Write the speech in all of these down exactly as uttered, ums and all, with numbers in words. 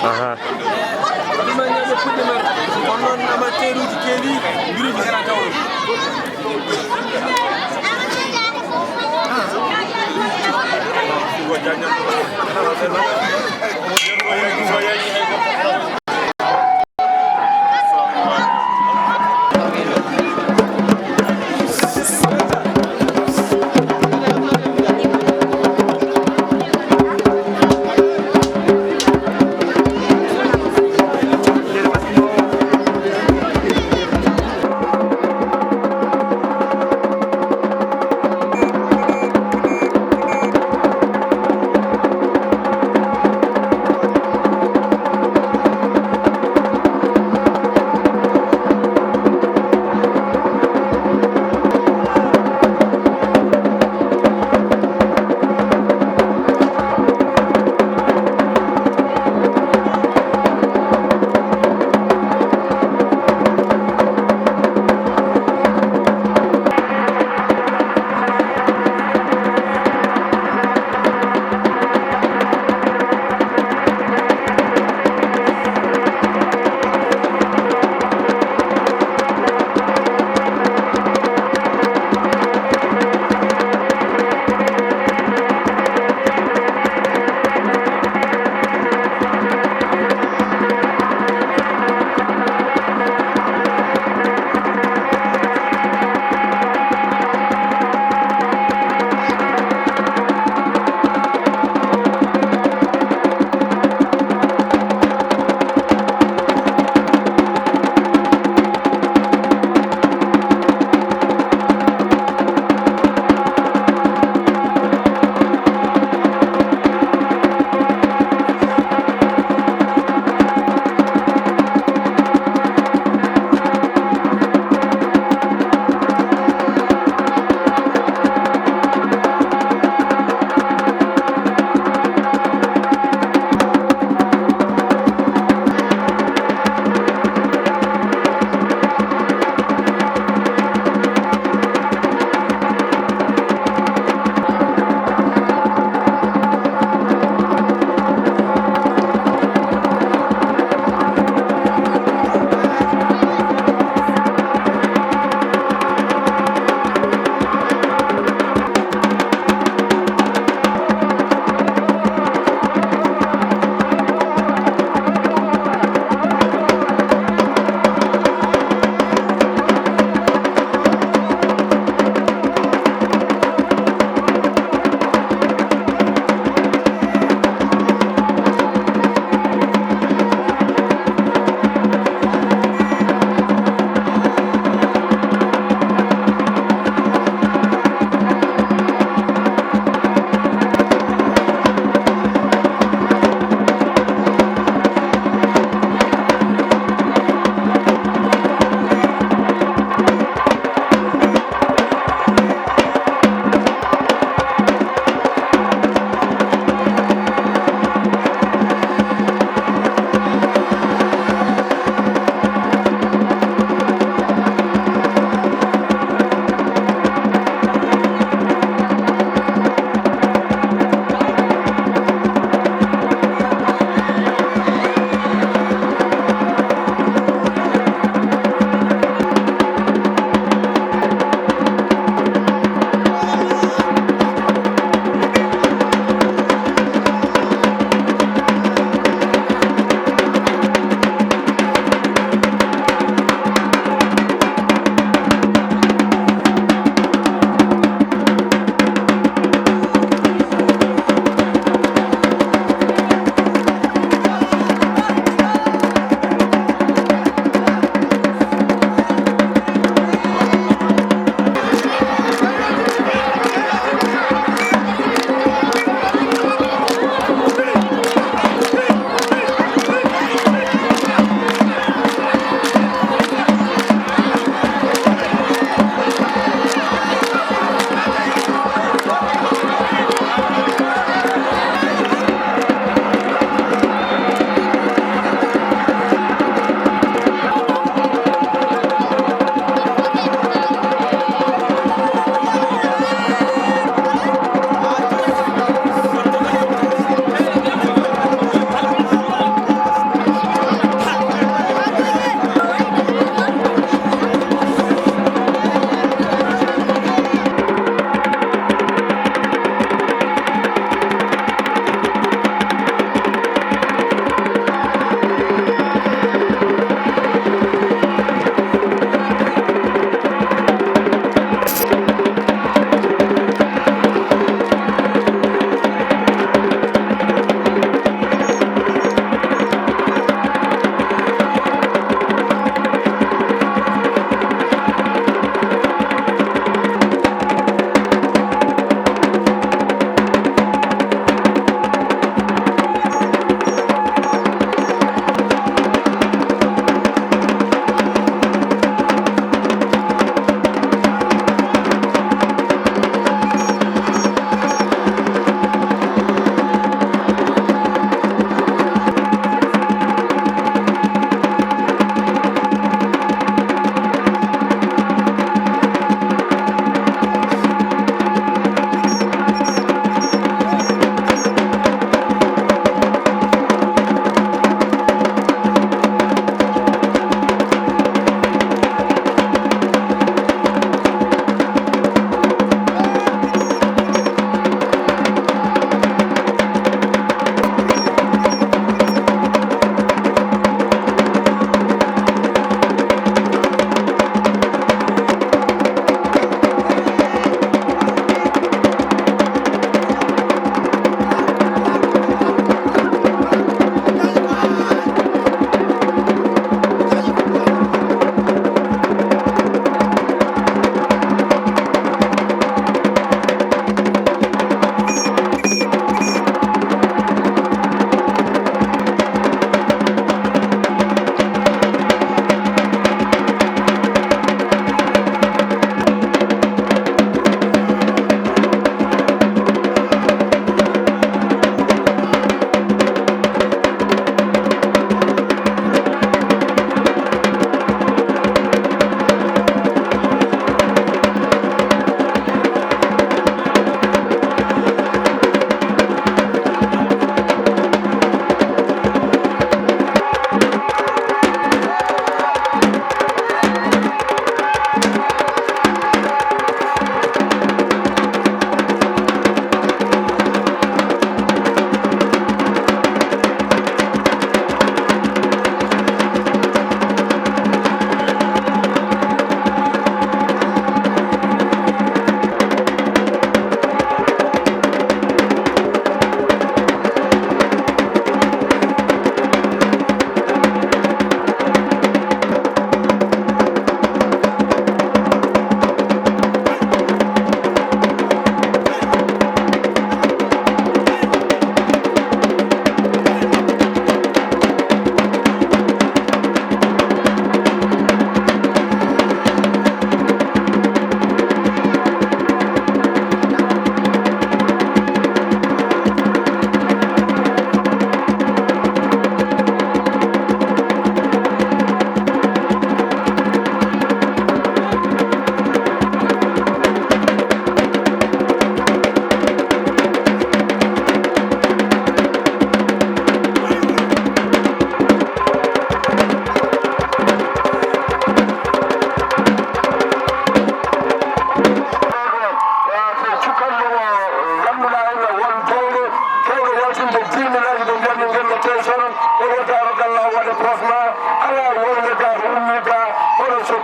Aha. Ɗumen ne ɓe puɗɗi men. Kono noon amateur uji keeli, mbiruji hena taw.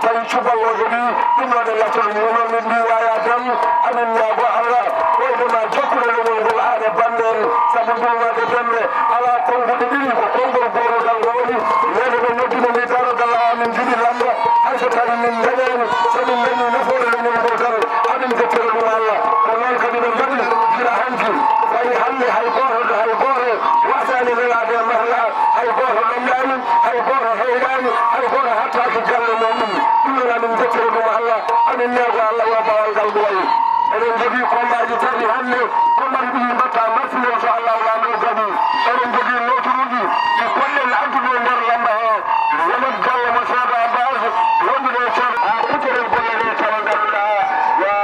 Tawi cuballo jogii ɗum, waɗa laccol mum, min mbi Yaya Dem, amin ñaago Allah, ɓeydo ma jokkude leñol ngol, aan e bannde en, sabu ndulnaade demɗe alaa konnguɗi ɗiɗi, ko konngol gootol tan ko woni, wonde ɓe noddino mi daro gallaw amin jiɗi lannda, hay so tawi min ndañaani, so min ndañii nafoore leñol ngol tan, amin njettora ɗum Allah. Ko noon kadi ɓe mbaɗi gila hanki, fayi hannde hay gooto, hay gooto wasaani nelaade e maslaha, hay gooto ɗomɗaani, hay gooto heyɗaani, hay gooto hattaaki galle mum ɗum. Ɗum noon amin njettora ɗum Allah, amin ñaago Allah yo bawal ngal ɗo wayi. Eɗen njogii kombaaji tati hannde, kombaaji ɗi mbaɗta marsi, inchallahu, Laamɗo jaɓi. Eɗen njogii nooturuuji ɗi potɗen addude e nder lamba he. Wonat galle mo Seedo Abbas, wondude e Seedo, haa kuccere golle ɗe tawa ngannduɗaa, ya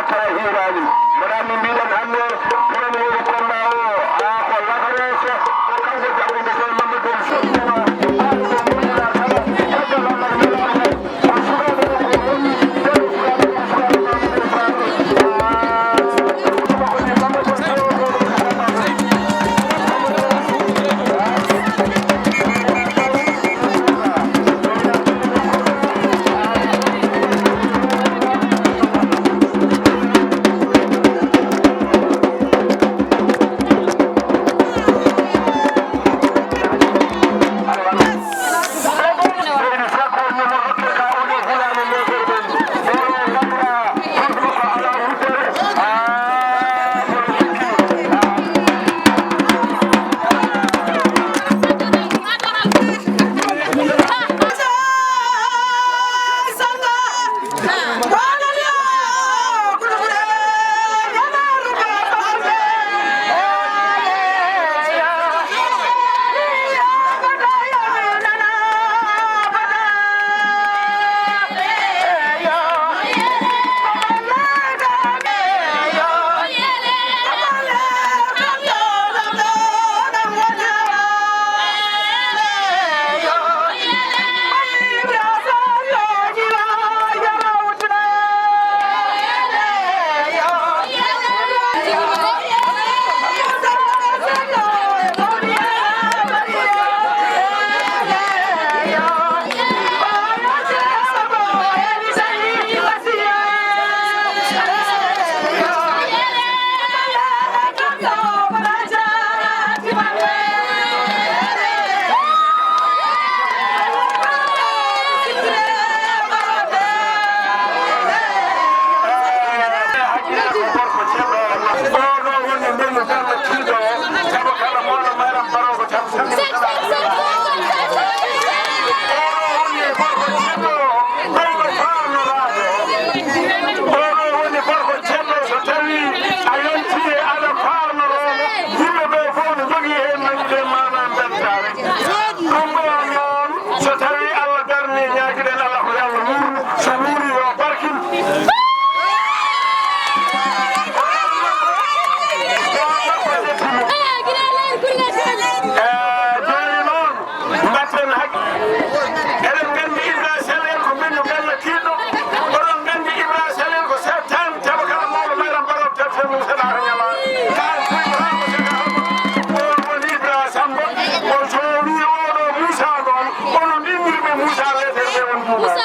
tawa hiiraani. Mbaɗa min mbiɗen hannde, premier combat o, haa ko Lac Rose, ko kanko jaggude Sey Mamadou Sow. Oɗo woni gorko ceɗɗo, so tawi a yonti e aɗa faarnoroo mo, yimɓe ɓe fof no njogii heen nañude maanaam mbeltaare. Ɗum ɗo noon, so tawi Allah darni, ñaagiɗen Allah ko yo Allah wuurnu, so wuuri yo barkin. Eh, jooni noon, Mbatten hak-, eɗen nganndi Ibra Sel en ko ɓiɗɗo Bello Kiiɗɗo. Oɗon nganndi Ibra Sel en ko se-, tan taba kala mawɗo mayram Baro tefte mum seɗaaka ñalaa. Kaan koy ko haa ko seka haba. On woni Ibra Samba. On so o wii oɗo Muusa noon, onon innirɓe Muusa leeter ɓe on njuumaani.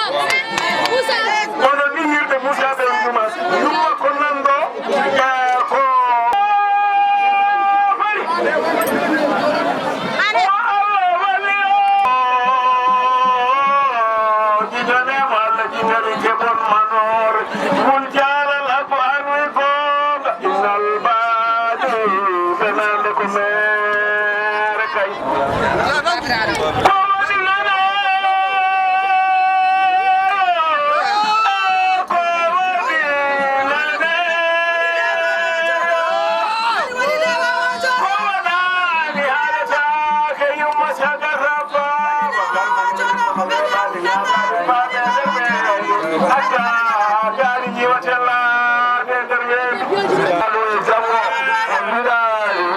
Onon innirɓe Muusa ɓe on njuumaani. Yumma ko nan ɗo. Jango, on mbiɗa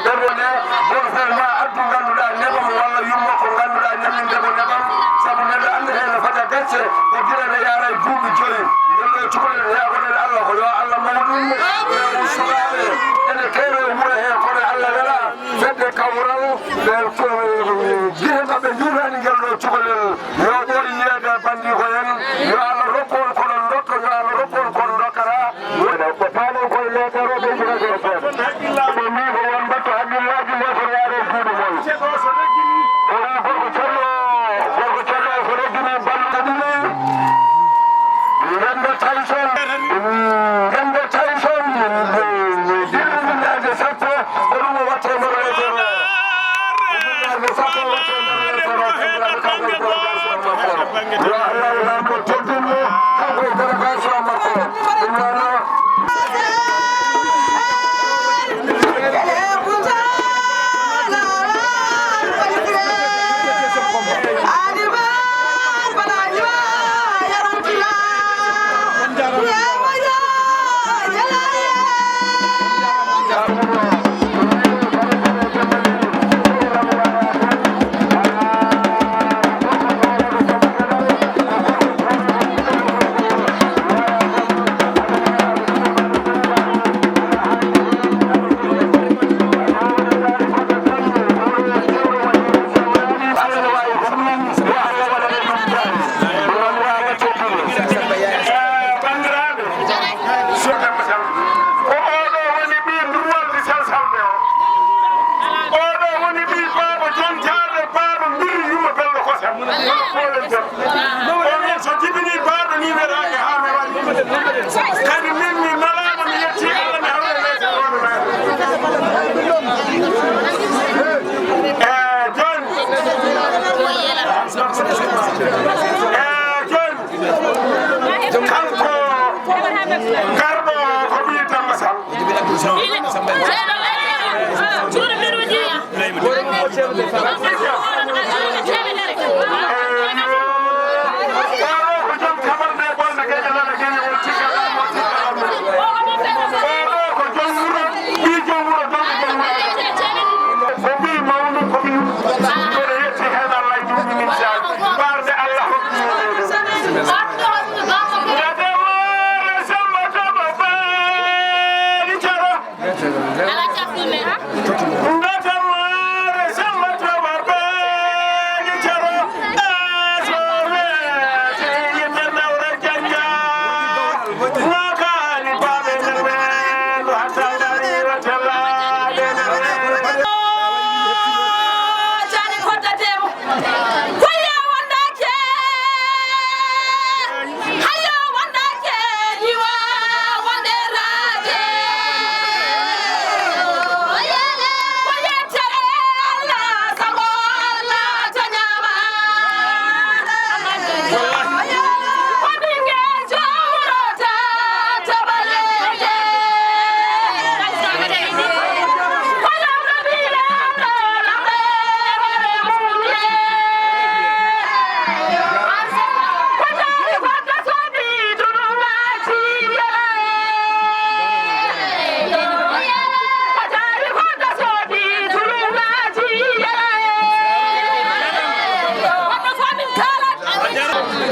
ɓerɗe ma addu ngannduɗaa neɓam walla yumma ko ngannduɗaa ñamminde mo neɓam, sabu neɗɗo anndata ene fota gacce ko gila ene yaara e duuɓi joyi. Ngel ɗo cukalel yaagoɗen Allah ko yo Allah mawɗum, yo sukaaɓe ene keewe wuro he kono Allah wela fedde kawral ɓe gite maɓɓe njuutani ngel ɗo cukalel yo ɓooy yiyeede bandiko en. Yo Allah rokku on ko ɗon ndokka, yo Allah rokku on ko on ndokkata. Wona ko faalen koye leetarooɓe Ɓe mbii ko won mbatto hakkillaaji leetarwaare e juuɗe mon. O wii gorko cello, gorko cello ko reggini balɗe ɗiɗi. Ngannde Tyson, ngannde Tyson, dilli ñande sappo, ko ɗum o watte mbaɗa leetaroo. Ñande sappo o watte mbaɗa leetaroo. Yo Allah Laamɗo teddin mo, kanko e délégation makko. Ɗum noon, Oɗo woni ɓii Ndurwaldi Salsalɓe o. Oɗo woni ɓii baaba Jontaare, baaba Mbirri Yumma Bello Kosam. Kono Poolen Jam. O wi so jibini baaba ni wiyetaake haa mi waɗi. Kadi min mi malaama, mi yetti Allah, mi hawre leydi wonde maani. Eh, jooni. Eh, jooni. Kanko garɗo ko ɓii Demba Sall. Oɗo ko joom tamar nde ɓolde geñe lana geñe won tigga laamu o tigga laamu. Oɗo ko joom wuro, ɓii joom wuro, joom joom wuro. Ko ɓii mawɗo, ko ɓii wuro. Mboɗo yetti heen Allah e duuɓi min jaari. Mbarde Allah hokki mo reedu. Ngate maare Samba Taba Baali Coro. Ngate maare Samba Taba Baali Coro. Aso weeti yimɓe nawra jannga. Makaani baaɓe nder men, hatta ngari wata laaɓe nder men. Caali koddatee mo. Koye wondaake. Hayo wondaake. Niwa wonde raade. Koye tere Allah, sago Allah, tañaama.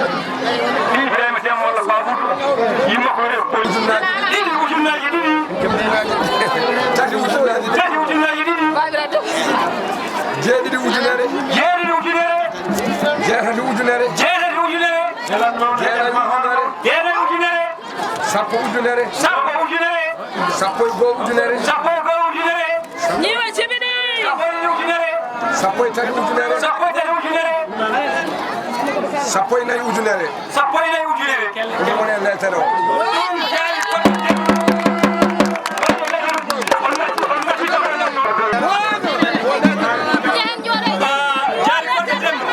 Ibrahima Dem walla Babou, yimma ko rew. Ɗiɗi ujunnaaji ɗiɗi. Tati ujunnaaji ɗiɗi. Tati ujunnaaji ɗiɗi. Jeeɗiɗi ujunere. Jeeɗiɗi ujunere. Jeetati ujunere. Jeetati ujunere. Jeetati ujunere. Jeetati ujunere. Sappo ujunere. Sappo ujunere. Sappo e goo ujunere. Sappo e goo ujunere. Ñiiwa jibini. Sappo e ɗiɗi ujunere. Sappo e tati ujunere. Sappo e tati ujunere. Sappo e nayi ujunere. Sappo e nayi ujunere. Ɗum woni e leetere o. Ɗum jaari ko Jaari Kotta Demba.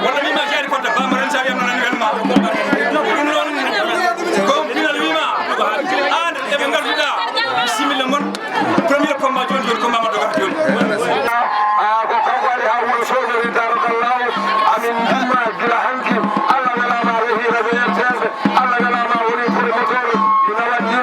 Walla wiima Jaari Kotta, Bambaran Sawi am nanani welma. Ɗum noon, ko pinal wiima, aan e ɓe ngarduɗa. Bisimilla mon. Premier combat jooni, jooni combat ma dogata jooni. Ah, ko kanko waɗi haa wuro soodori darogal laawol. Amin ndimma gila hanki. Allah welama a yehi radio R T S. Allah welama a woni promoteur. Ina waɗi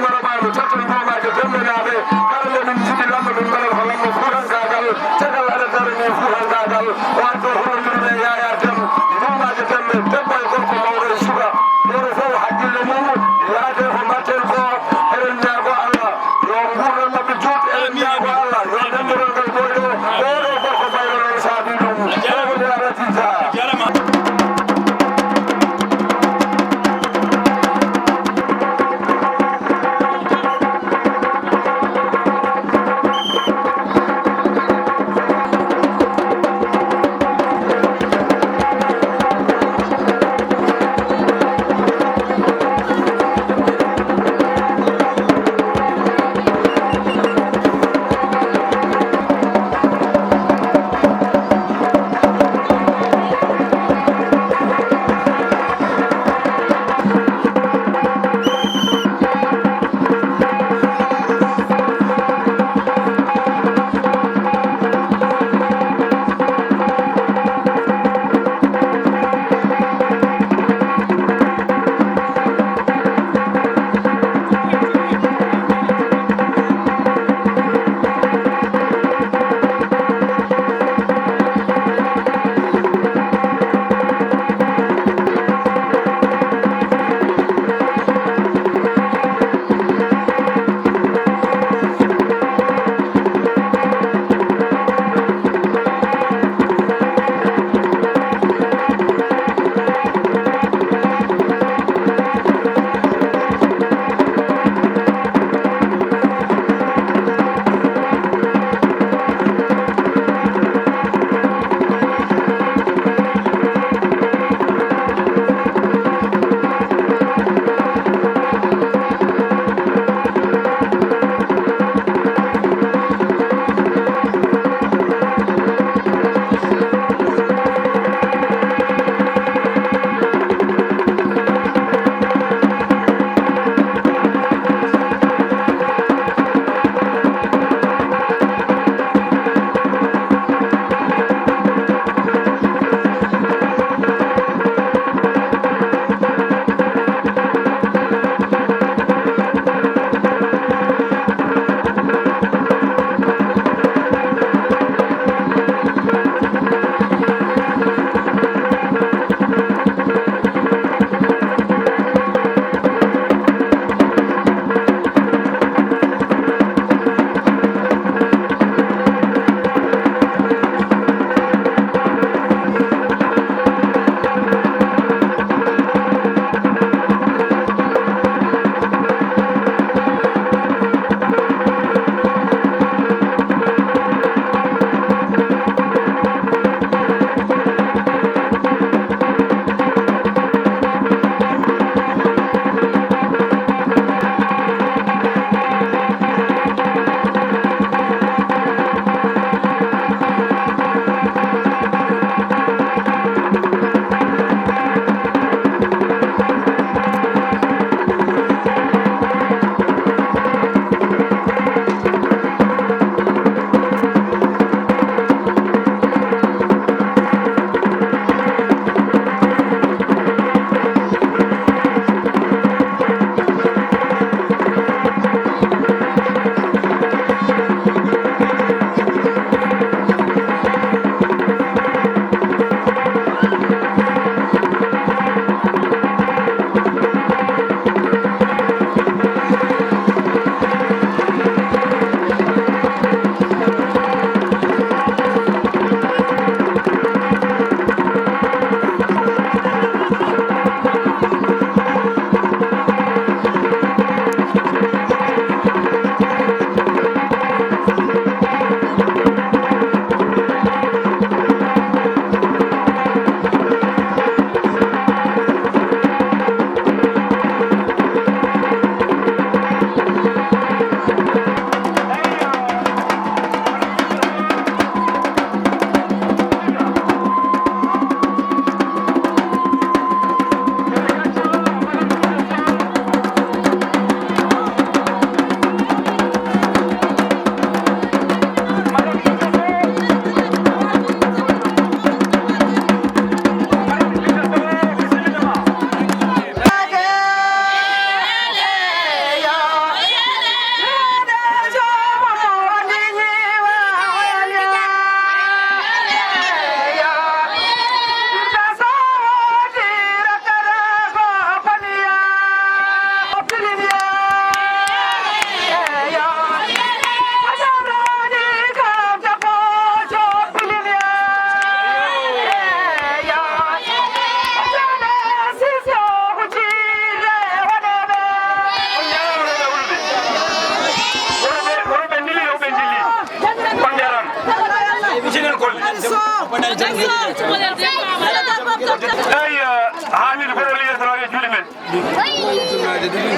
Ko woni yeeso e juuɗe men.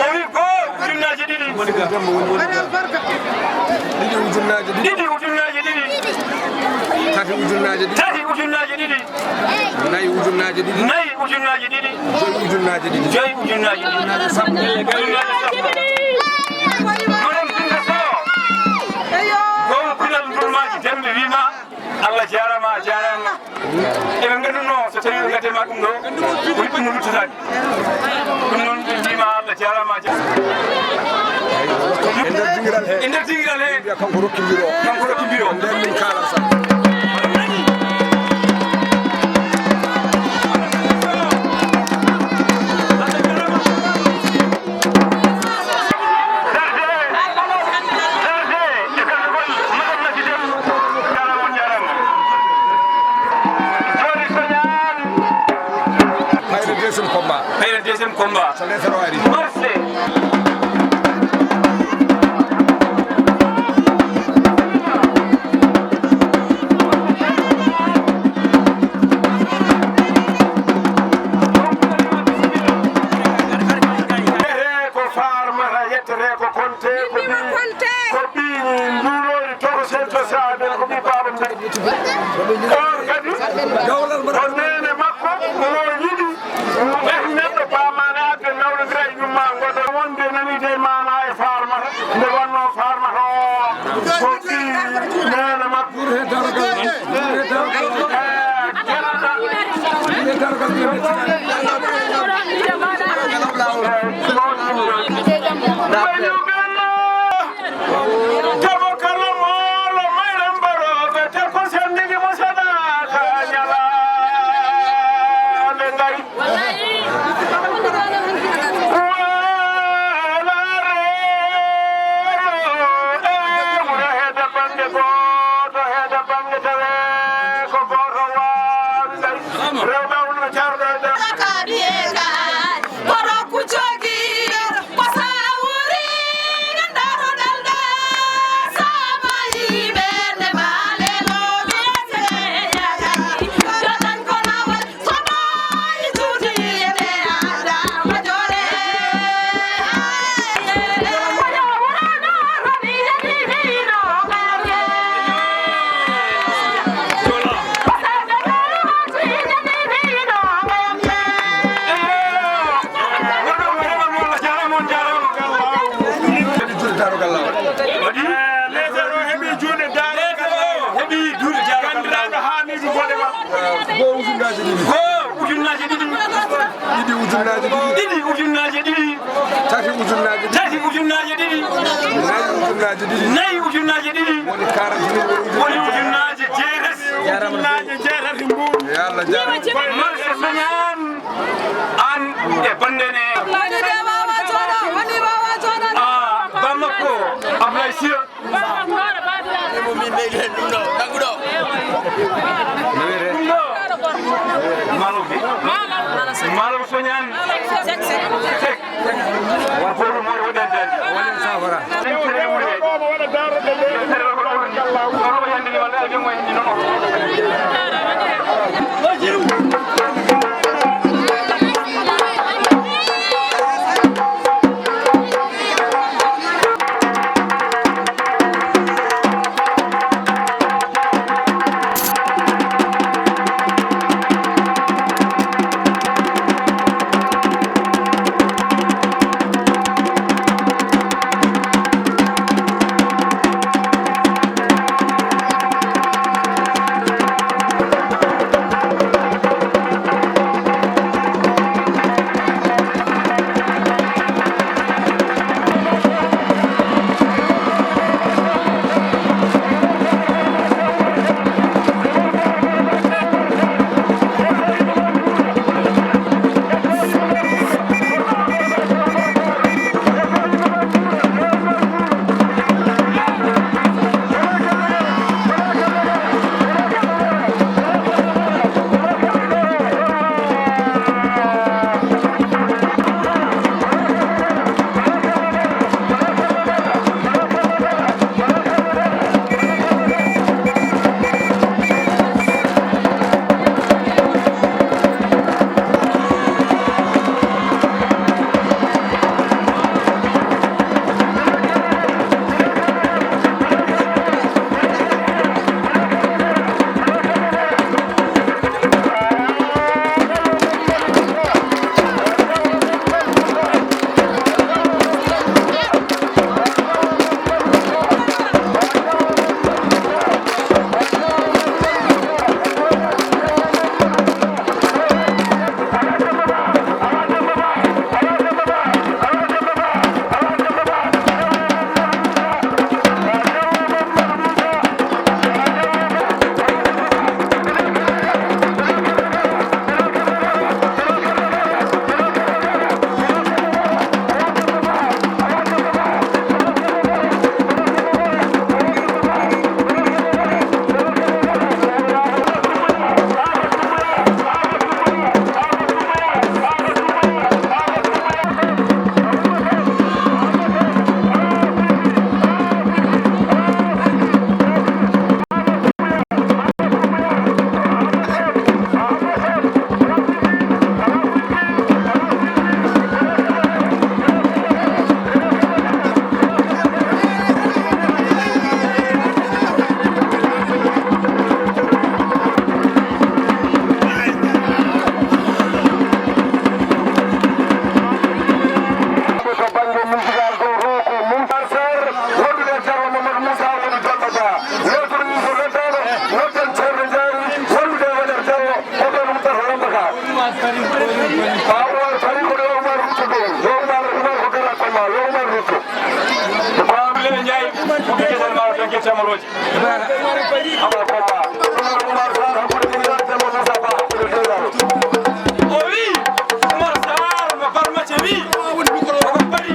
O wi ko ujunnaaje ɗiɗi. Ɗiɗi ujunnaaje ɗiɗi. Ɗiɗi ujunnaaje ɗiɗi. Tati ujunnaaje ɗiɗi. Tati ujunnaaje ɗiɗi. Nayi ujunnaaje ɗiɗi. Nayi ujunnaaje ɗiɗi. Joyi ujunnaaje ɗiɗi. Joyi ujunnaaje ɗiɗi. Ujunnaaje sappo. Ujunnaaje sappo. Oɗon Binta Sow. Goomu pinal Ndulmaaji Demɓe wiima, Allah jaaraama, a jaaraama. Eɓe ngannduno so tawi o gadde ma ɗum ɗo, ko ɗum luttataani. Ɗum noon ɓe mbiima Allah jaaraama, a jaaraama. E nder dingiral he. E nder dingiral he. Mbiya kanko rokki mbiro. Kanko rokki mbiro. Nden min kaalata. Hayre deuxième combat. Hayre deuxième combat. So les ferroiries. Marché. Ko Farmata, yettere ko Konte, ko ɓii, ko ɓii Nduuloori Tokosel to Saaɓe, ko ɓii Baaba Mbaye. On kadi, ko neene makko, mo yiɗi, mo ɓe neɗɗo paamaani adde nawlondira e yumma, ngoɗo wonde nani de maana e Farmata, nde wonno Farmata o, ko ɓii neene makko. Waɗi? Leetar o heɓi juuɗe Daaro Gallaawo. Heɓi juuɗe Daaro Gallaawo. Ganndiraaɗo Haamiidu Boɗema. Ko ujunnaaje ɗiɗi. Ko ujunnaaje ɗiɗi. Ɗiɗi ujunnaaje ɗiɗi. Ɗiɗi ujunnaaje ɗiɗi. Tati ujunnaaje ɗiɗi. Tati ujunnaaje ɗiɗi. Nayi ujunnaaje ɗiɗi. Nayi ujunnaaje ɗiɗi. Woni quarante mille. Woni ujunnaaje jeetati. Ujunnaaje jeetati mbuuɗu. Yo Allah jaaraama. Marsa Sañaan, aan e banndene. Woni waawaa jooɗo, woni waawaa jooɗo. Ah, bammakko, Ablaye Sylla. Ɗum ɗo, kanko ɗo. Ɗum ɗo. Malo bi. Malo Soñan. Sek. Wa fo mo woni dal. Wala safara. Haa Umar fari ko ɗo Umar rutto ɗo. Yo Umar, Umar ko gara ko ma, yo Umar rutto. Ko Abdoulaye Ndiaye, ko ɓe kesal ma, ɓe kecca mo roji. Aba ko ma. Umar, Umar Sarr, hakkunde Umar Sarr, Moussa Ba, hakkunde Umar. O wi, Umar Sarr, no Barma ce wi. Ko fari.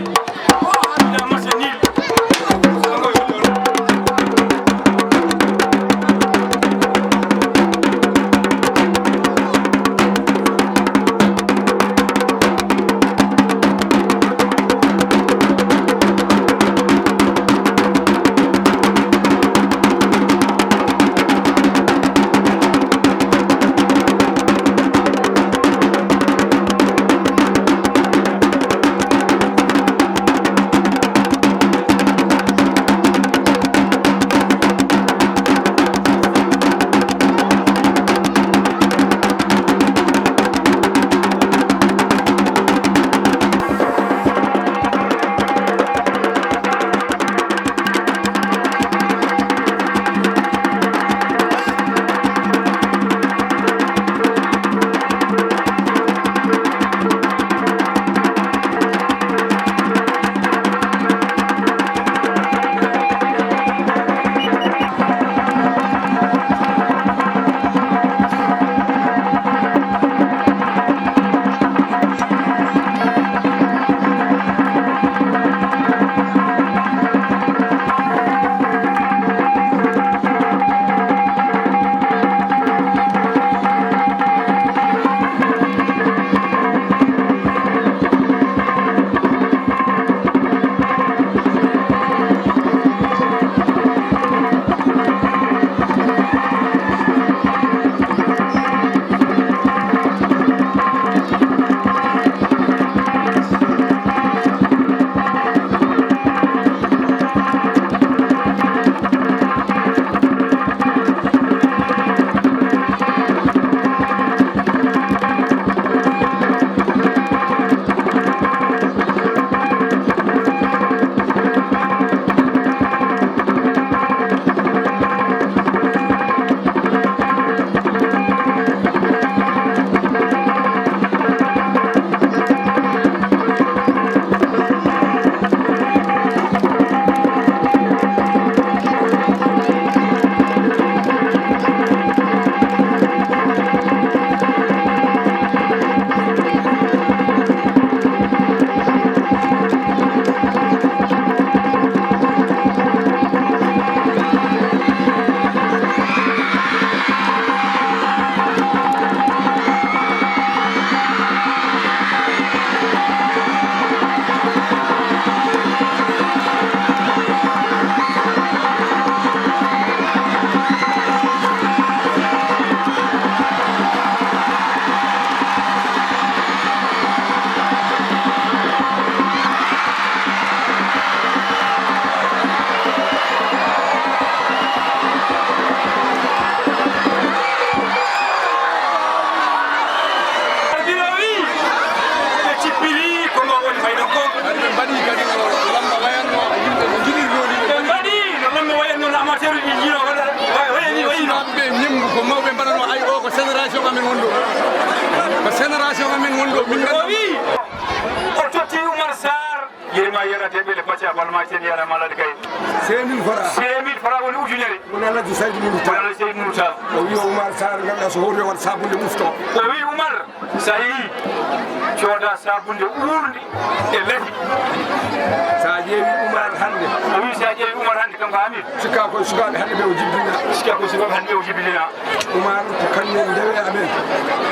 Ɓe cippiri ko ma woni fayda ko. Ɓe mbaɗi kadi no lamba wayanno, yimɓe no njiɗirnoo ni. Ɓe mbaɗi no lamba wayanno, no amateur uji jiino waɗa, wa-, wayani, wayino. Ɓe ñembu ko mawɓe mbaɗanoo, ay, o ko génération amen wonɗo. Ko génération amen wonɗo, min o wi, o totti Oumar Sarr. Yerima yerate ɓele pacca balma ten yara malade kay. Cinq mille francs. Cinq mille francs woni ujunere. Woni Alhaji Seydou Nour Tall. Woni Alhaji Seydou Nour Tall. O wi Oumar Sarr, ngannduɗaa so hoori o waɗa sabunde ufto. O wi Oumar, sa yehi, cooda sabunde uurnde e lati. Sa ƴeewi Oumar hannde. O wi sa ƴeewi Oumar hannde, kanko Hamidou. Sikka koye sukaaɓe hannde ɓe o jibinaa. Sikka koye sukaaɓe hannde ɓe o jibinaa. Oumar ko kañum en ndewe amen.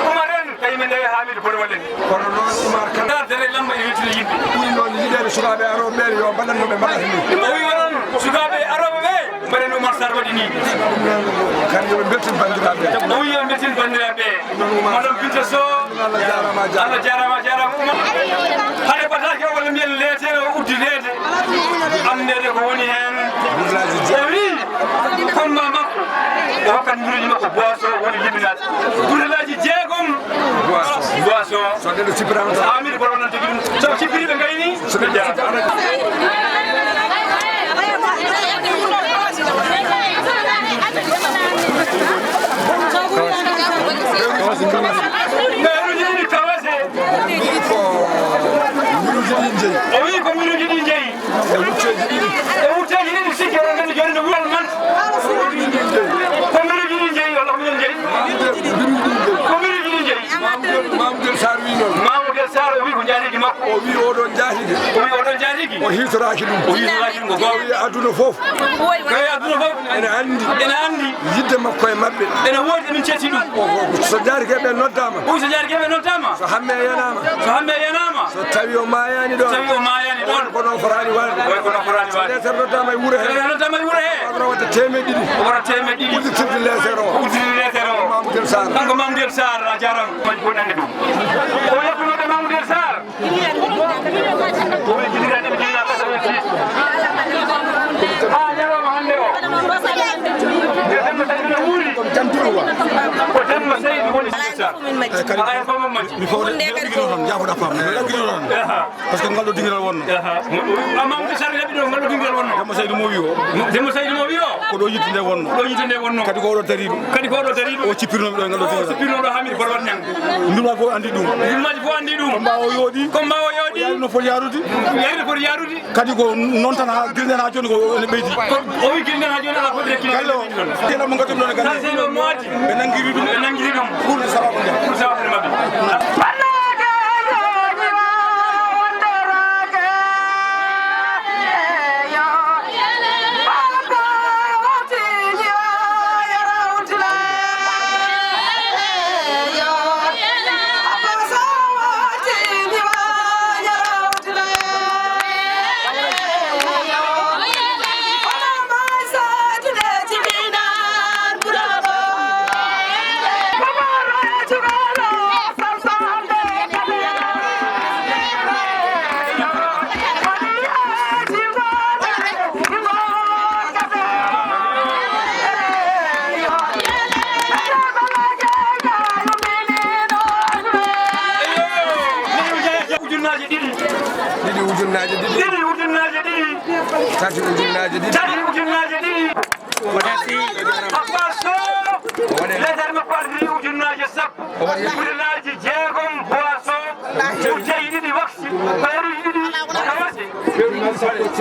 Oumar en, tawi men ndewe Hamidou Bono wallen. Kono noon Oumar kala. Dardere lamba e weltinde yimɓe. Ɓuri noon yiɗeede sukaaɓe arooɓe ɓe yo mbaɗan no ɓe mbaɗata ni. O wi onon sukaaɓe arooɓe ɓe, mbaɗen Oumar Sarr waɗi ni. Ɗum noon kadi yo ɓe mbeltin banndiraaɓe. O wi yo mbeltin banndiraaɓe. Madame Binta Sow. Allah jaaraama, a jaaraama. Allah jaaraama, a jaaraama, Oumar. Haɗe bataake o walla mbiyen leetere o uddineede, anndeede ko woni heen. O wi, combat makko, o hokkat mburuuji makko boisson, woni liminaade. Butelaaji jeegom boisson. Boisson. So neɗɗo sippiraama tan. Amin ko ɗon tan tigi ɗum. So sippiri ɓe ngayni, ɓe njaara. Sarr wi noon. Mamoudou Sarr o wi ko njaatigi makko. O wi oɗon njaatigi. O wi oɗon njaatigi. O hiitoraaki ɗum. O hiitoraaki ɗum ko goonga. O wi aduna fof. Ko e aduna fof. Ene anndi. Ene anndi. Yidde makko e maɓɓe. Ene woodi emin cetti ɗum. O, o, so njaatigi ɓe noddaama. O wi so njaatigi ɓe noddaama. So hamme yanaama. So hamme yanaama. So tawi o maayaani ɗoon. So tawi o maayaani ɗoon. Ko noon fotaani waɗde. Ko noon fotaani waɗde. So leetar noddaama e wuro hee. So leetar noddaama e wuro hee. Waɗata teemeɗe ɗiɗi. Waɗata teemeɗe ɗiɗi. Udditin leetar o. Udditin leetar o. Mamoudou Sarr. Kanko Mamoudou Sarr a jaaraama. Ko nanndi ɗum. O yettunoɗo Mamoudou Sarr. Ko wi jigiraaɗe ɓe jogii quatre-vingt-six. Haa ñalawma hannde o. Nde Demba Seydi no wuuri. Ko Demba Seydi woni Mamoudou Sarr. Alaa e fof Mamadou. Mi fawde, mi ɗaɓɓirino tan, jaafoɗa faam. Mi ɗaɓɓirino tan. Aha. Parce que ngal ɗo dingiral wonno. Aha. Mamadou Sarr ɗaɓɓi ɗo, ngal ɗo dingiral wonno. Demba Seydi mo wi o. Mo, Demba Seydi mo wi o. Ko ɗo yitte nde wonno. Ko ɗo yitte nde wonno. Kadi ko oɗo tariɗo. Kadi ko oɗo tariɗo. O cippirno mi ɗo e ngal ɗo dingiral. O cippirno ɗo haa mi foti waɗ ñande. Nduma fof anndi ɗum. Ndumaaji fof anndi ɗum. Combat o yooɗi. Combat o yooɗi. O yaari no foti yaarude. Yaari no foti yaarude. Kadi ko noon tan haa gila nden haa jooni ko ene ɓeydi. Ko o wi gila nden haa jooni alaa ko ɓe rekkiri. Galle o, gila mo ngadduɗo ne galle. Tan sey ɗo mooti. Ɓe nanngiri ɗum. Ɓe nanngiri ɗum. Ɓurɗo sababu nde. Ɓurɗo sababu nde maɓɓe. Ujunnaaje ɗiɗi. Ɗiɗi ujunnaaje ɗiɗi. Ɗiɗi ujunnaaje ɗiɗi. Tati ujunnaaje ɗiɗi. Tati ujunnaaje ɗiɗi. Papa Sow. Leetar makko ardini ujunnaaje sappo. Butelaaji jeegom boisson. Bouteille ɗiɗi wax. Paire ɗiɗi. Kawase.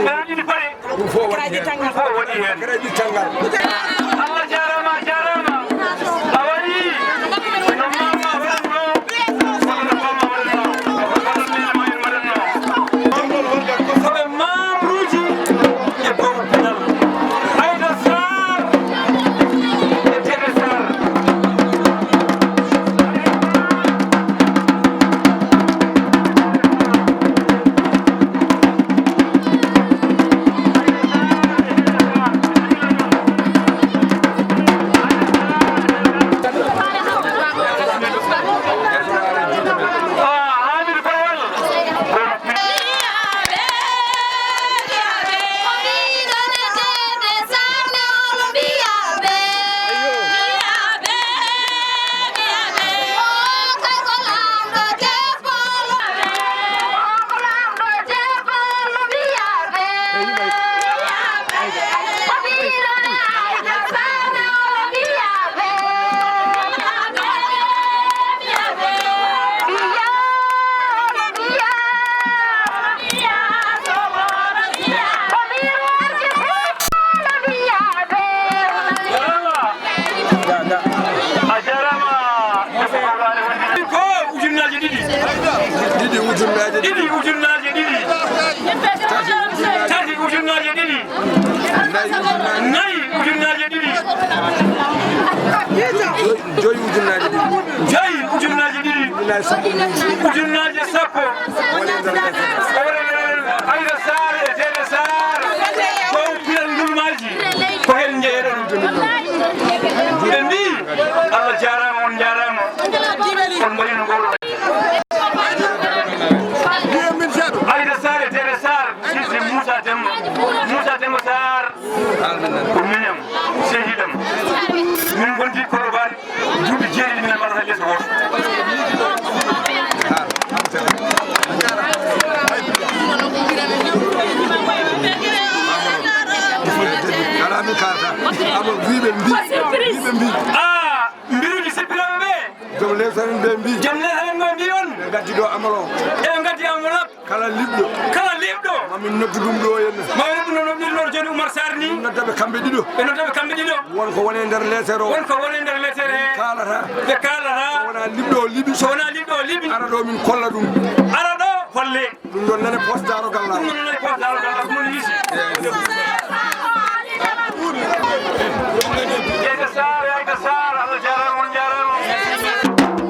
Paire ɗiɗi paɗe. Ɗum fof waɗi heen. Ɗum fof waɗi heen. Crédit tanngal. Allah jaaraama, a jaaraama. A waɗi no maama waɗatno, walla no maama waɗatno, walla no maama waɗatno. Koɓe maamruuji e Bow Pinal. Aida Sarr e Dede Sarr. A jaaraama. Ko ujunnaaje ɗiɗi. Ɗiɗi ujunnaaje ɗiɗi. Ɗiɗi ujunnaaje ɗiɗi. Tati ujunnaaje ɗiɗi. Nayi ujunnaaje ɗiɗi. Joyi ujunnaaje ɗiɗi. Joyi ujunnaaje ɗiɗi. Ujunnaaje sappo. Ujunnaaje sappo. Aida Sarr e Dede Sarr. Ko pinal ndulmaaji. Ko heen njeyeɗon. Ɓe mbii, Allah jaaraama, on njaaraama. On mbaɗi no mbaɗuɗon. Aida Sarr e Dede Sarr, fils de Moussa Demba. Moussa Demba Sarr, ko miñam, sehilam. Min ngondi Kolobaan, duuɓi jeeɗiɗi minen mbaɗata lees gooto. Alaa min kaalata. Amo wiiɓe mbi, wiiɓe mbi. Ah, mbiruuji seppiraaɓe ɓe. Joom lees en ɓe mbi. Joom lees en ɓe mbi on. Ɓe ngaddi ɗo amalo. Eɓe ngaddi amalo. Kala liɓɗo. Kala liɓɗo. Mamin noddu ɗum ɗo henna. Mamin noddu ɗum ɗo, jooni Oumar Sarr ni. Nodda ɓe kamɓe ɗiɗo. Ɓe nodda ɓe kamɓe ɗiɗo. Won ko woni e nder leetere o. Won ko woni e nder leetere he. Kaalata. Ɓe kaalata. So wona liɓɗo o liɓi. So wona liɓɗo o liɓi. Ara ɗo min kolla ɗum. Ara ɗo holle. Ɗum ɗon nane poos daarogal laamu. Ɗum ɗon nane poos daarogal laamu. Ɗum ɗon yiɗi. Yayta Sarr, Yayta Sarr, Allah jaaraama, on jaaraama.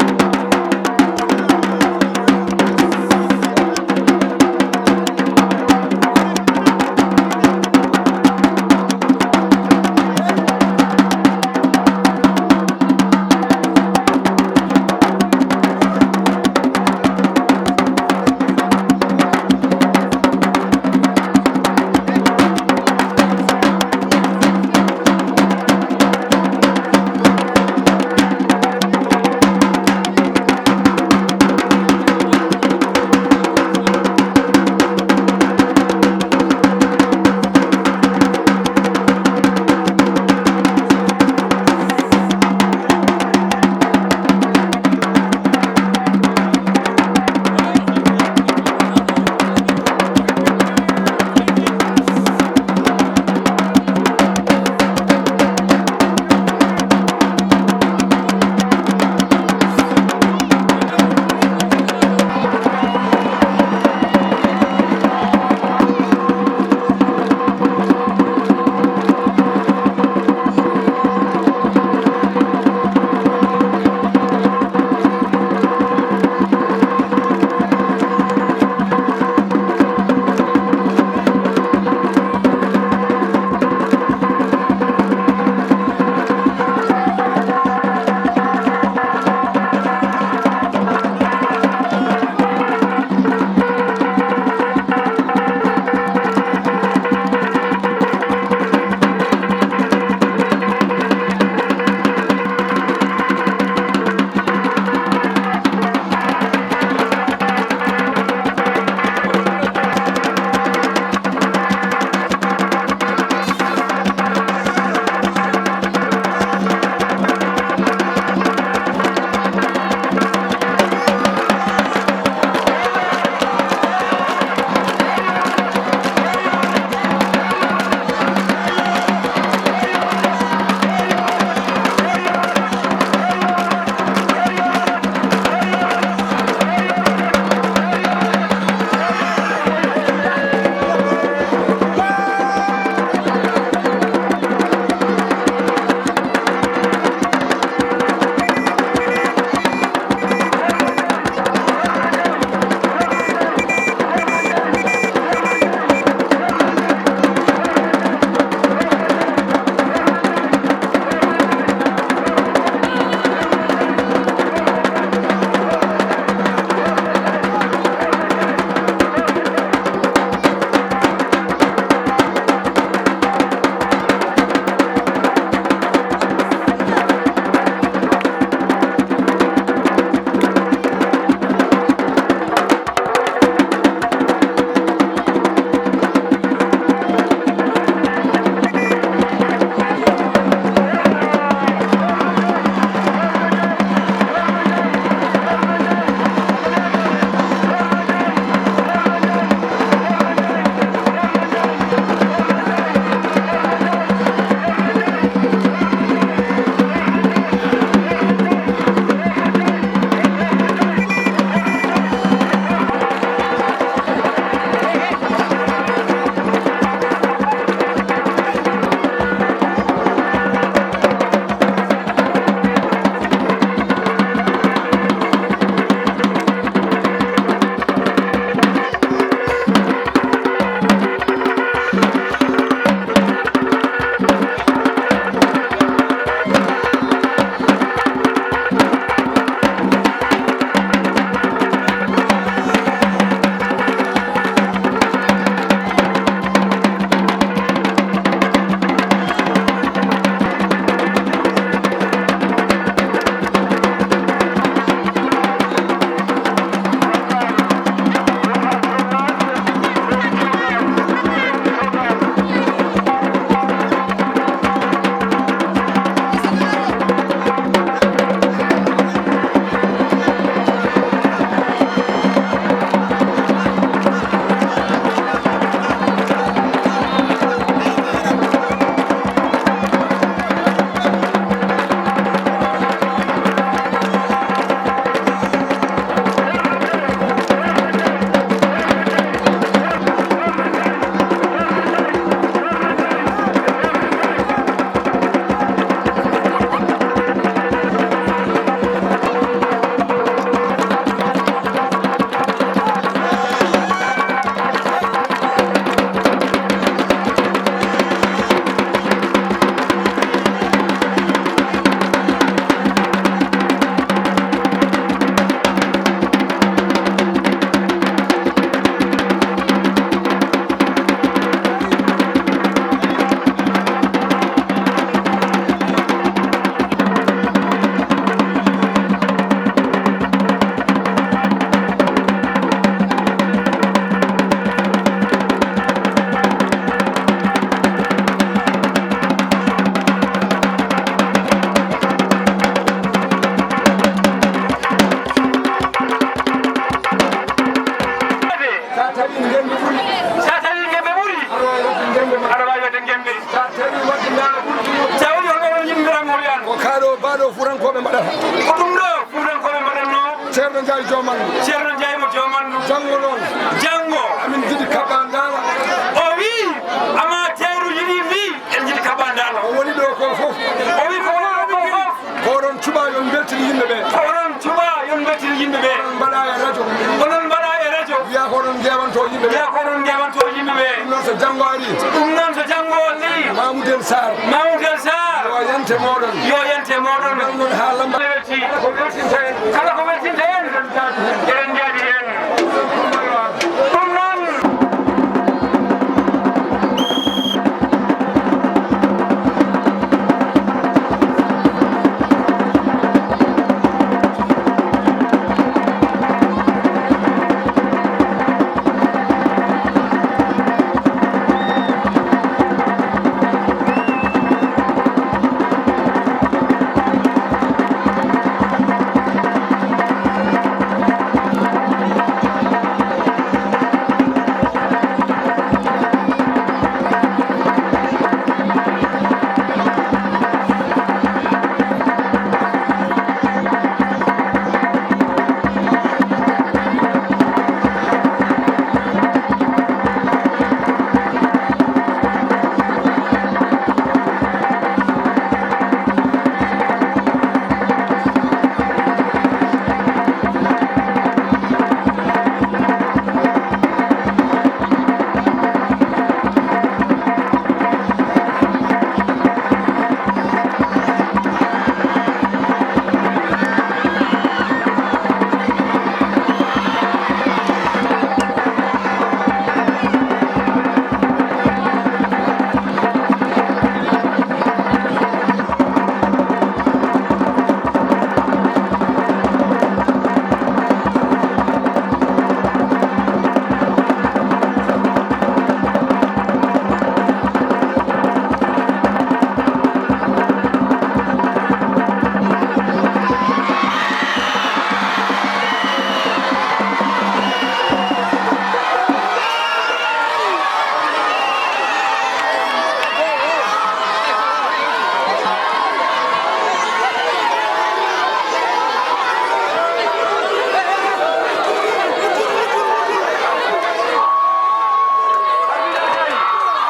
Ko ɓe mbaɗata. Ko ɗum ɗo Fuutankooɓe mbaɗatnoo. Ceerno Njaay Joomandu. Ceerno Njaay mo Joomandu. Janngo noon. Janngo. Amin njiɗi kaɓɓa ndaara. O wii, amateeruuji ɗi mbii, en njiɗi kaɓɓa ndaara. O woni ɗo ko fof. O wii ko woni ɗo ko fof. Ko oɗon cuɓa yo on mbeltin yimɓe ɓe. Ko oɗon cuɓa yo on mbeltin yimɓe ɓe. Oɗon mbaɗa e rajo. Oɗon mbaɗa e rajo. Wiya ko oɗon ngewanto yimɓe ɓe. Wiya ko oɗon ngewanto yimɓe ɓe. Ɗum noon so janngo arii. Ɗum noon so janngo arii. Mamoudel Sarr. Mamoudel Sarr. Yo yante mooɗon. Yo yante mooɗon. Ngal noon haa lamba. Kala ko weltinta en. Kala ko weltinta en. Eɗen njaaɗi en. Ɗum noon.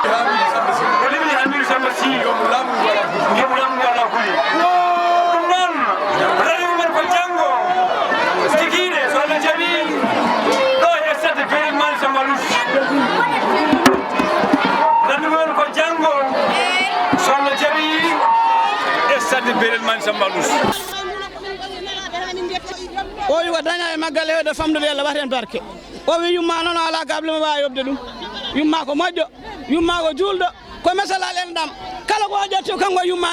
Ko limi Hamidu Samba Sy. Joom laamu ngu alaa kuli. Ɗum noon, rendez-vous men ko janngo. Kikiiɗe, so Allah jaɓii, ɗo e stade Belel Malick Samba Lousse. Rendez-vous men ko janngo, so Allah jaɓii, e stade Belel Malick Samba Lousse. O wi ko daña e maggal hewde famɗude, Allah waɗa heen barke. O wi yumma noon o alaa gable mo waawi yoɓde ɗum. Yumma ko moƴƴo, yumma ko juulɗo, ko mesalal enɗam. Kala ko o ƴetti o kanko e yumma